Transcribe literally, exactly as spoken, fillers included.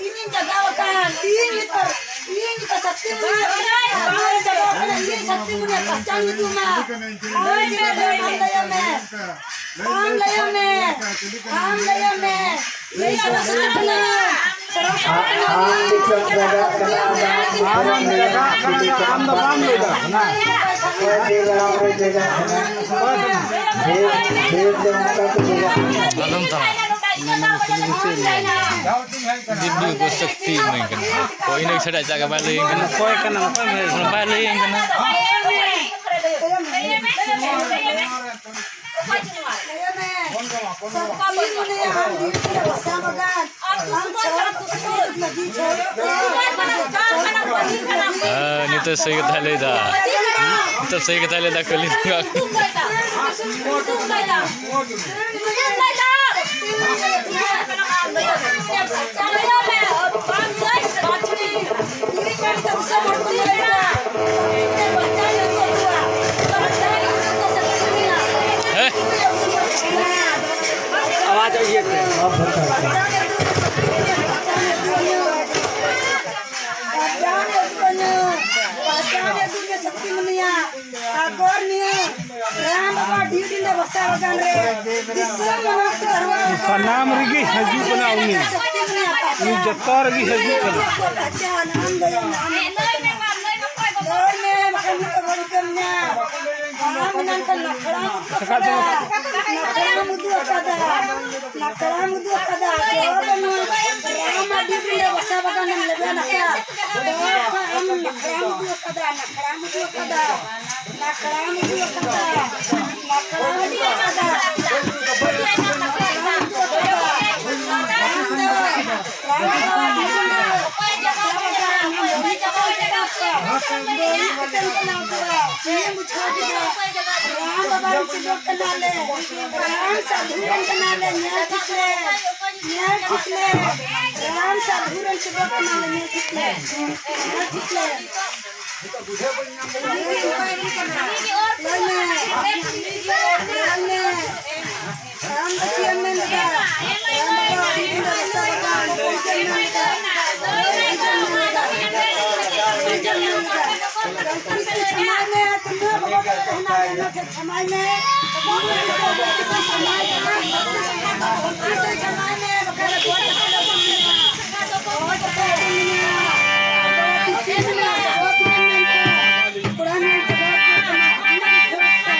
ᱤᱧᱤᱧ ᱡᱟᱜᱟᱣ ᱟᱠᱟᱱ, ᱤᱧ ᱱᱤᱛᱚᱜ, ᱤᱧ ᱱᱤᱛᱚᱜ ᱥᱚᱠᱛᱤ ᱢᱩᱱᱤᱭᱟᱜ ᱯᱟᱦᱪᱟᱱ ᱧᱩᱛᱩᱢᱟ᱾ ᱟᱢ ᱞᱟᱹᱭᱟᱢ ᱢᱮ, ᱟᱢ ᱞᱟᱹᱭᱟᱢ ᱢᱮ, ᱟᱢ ᱞᱟᱹᱭᱟᱢ ᱢᱮ, ᱟᱢ ᱞᱟᱹᱭᱟᱢ ᱢᱮ, ᱤᱧ ᱥᱚᱨᱚᱥᱚᱛᱤ ᱠᱟᱹᱱᱟᱹᱧ, ᱥᱚᱨᱚᱥᱚᱛᱤ ᱠᱟᱹᱱᱟᱹᱧ᱾ ᱟᱢ ᱫᱚ ᱵᱟᱢ ᱞᱟᱹᱭ ᱫᱟ᱾ ᱟᱫᱚᱢ ᱛᱟᱢᱟ᱾ ᱫᱤᱵᱽᱵᱤ ᱠᱚ ᱥᱚᱠᱛᱤ ᱤᱢᱟᱹᱧ ᱠᱟᱱᱟ᱾ ᱚᱠᱚᱭ ᱤᱱᱟᱹ ᱪᱷᱟᱰᱟ ᱮᱴᱟᱜ ᱵᱟᱭ ᱞᱟᱹᱭᱟᱹᱧ ᱠᱟᱱᱟ᱾ ᱚᱠᱚᱭ ᱠᱟᱱᱟ? ᱚᱠᱚᱭ ᱵᱷᱟᱹᱭ? ᱵᱟᱭ ᱞᱟᱹᱭᱟᱹᱧ ᱠᱟᱱᱟ᱾ ᱦᱮᱸ, ᱱᱤᱛᱚᱜ ᱥᱟᱹᱦᱤ ᱠᱟᱛᱷᱟᱭ ᱞᱟᱹᱭ ᱫᱟ᱾ ᱱᱤᱛᱚᱜ ᱥᱟᱹᱦᱤ ᱠᱟᱛᱷᱟᱭ ᱞᱟᱹᱭ ᱫᱟ, ᱠᱷᱟᱹᱞᱤ ᱫᱚ ᱵᱟᱝ᱾ ᱦᱮᱸ? ᱟᱣᱟᱡᱽ ᱤᱭᱟᱹ ᱛᱮ᱾ ᱥᱟᱱᱟᱢ ᱨᱮᱜᱮ ᱦᱤᱡᱩᱜ ᱠᱟᱱᱟ ᱩᱱᱤ᱾ ᱩᱱᱤ ᱡᱚᱛᱚ ᱨᱮᱜᱮ ᱦᱤᱡᱩᱜ ᱠᱟᱱᱟ᱾ ᱱᱟᱠᱷᱲᱟᱢ ᱩᱫᱩᱜ ᱟᱠᱟᱫᱟ, ᱱᱟᱠᱷᱲᱟᱢ ᱩᱫᱩᱜ ᱟᱠᱟᱫᱟ᱾ ᱟᱢ ᱟᱹᱰᱤ ᱫᱤᱱ ᱨᱮ ᱵᱟᱥᱟ ᱵᱟᱜᱟᱱᱮᱢ ᱞᱮᱵᱮᱫ ᱟᱠᱟᱫ᱾ ᱟᱢ ᱱᱟᱠᱷᱲᱟᱢ ᱩᱫᱩᱜ ᱟᱠᱟᱫᱟ, ᱱᱟᱠᱷᱲᱟᱢ ᱩᱫᱩᱜ ᱟᱠᱟᱫᱟ᱾ ᱱᱟᱠᱷᱲᱟᱢ ᱩᱫᱩᱜ ᱟᱠᱟᱫᱟ᱾ ᱱᱟᱠᱷᱲᱟᱢ ᱩᱫᱩᱜ ᱟᱠᱟᱫᱟ᱾ ᱨᱟᱢ ᱵᱟᱵᱟᱧ ᱥᱮᱵᱚᱜ ᱠᱟᱱᱟᱞᱮ᱾ ᱨᱟᱢ ᱥᱟᱫᱷᱩ ᱨᱮᱱ ᱠᱟᱱᱟᱞᱮ, ᱧᱮᱞ ᱴᱷᱤᱠ ᱞᱮ᱾ ᱧᱮᱞ ᱴᱷᱤᱠ ᱞᱮ᱾ ᱨᱟᱢ ᱥᱟᱫᱷᱩ ᱨᱮᱱ ᱥᱮᱵᱚᱜ ᱠᱟᱱᱟᱞᱮ, ᱧᱮᱞ ᱴᱷᱤᱠ ᱞᱮ᱾ ᱧᱮᱞ ᱴᱷᱤᱠ ᱞᱮ᱾ ᱞᱟᱹᱭ ᱢᱮ᱾ ᱞᱟᱹᱭ ᱢᱮ᱾ ᱟᱢ ᱫᱚ ᱪᱮᱫ ᱮᱢ ᱢᱮᱱ ᱞᱮᱫᱟ? ᱟᱢ ᱫᱚ ᱟᱹᱰᱤ ᱫᱤᱱ ᱫᱚ ᱵᱟᱥᱟ ᱵᱟᱜᱟᱱ, ᱪᱮᱫ ᱮᱢ ᱢᱮᱱ ᱞᱮᱫᱟ? ᱮᱢᱟᱭ ᱢᱮ᱾ ᱮᱢᱟᱭ ᱢᱮ, ᱵᱟᱠᱷᱟᱱ ᱫᱚ ᱜᱚᱡ ᱠᱟᱛᱮ ᱵᱚᱱ ᱢᱮᱱᱟ᱾ ᱜᱚᱡ ᱠᱟᱛᱮ ᱵᱚᱱ ᱢᱮᱱᱟ᱾ ᱟᱫᱚ ᱪᱮᱫ ᱮᱢ ᱢᱮᱱᱟ? ᱜᱚᱡ ᱢᱮ ᱢᱮᱱᱛᱮ᱾ ᱠᱚᱲᱟ ᱦᱚᱸ ᱪᱟᱵᱟ ᱩᱛᱟᱹᱨ ᱠᱟᱱᱟ᱾ ᱟᱢ ᱫᱚ ᱢᱤᱫ ᱜᱷᱟᱹᱲᱤᱡ ᱛᱮ᱾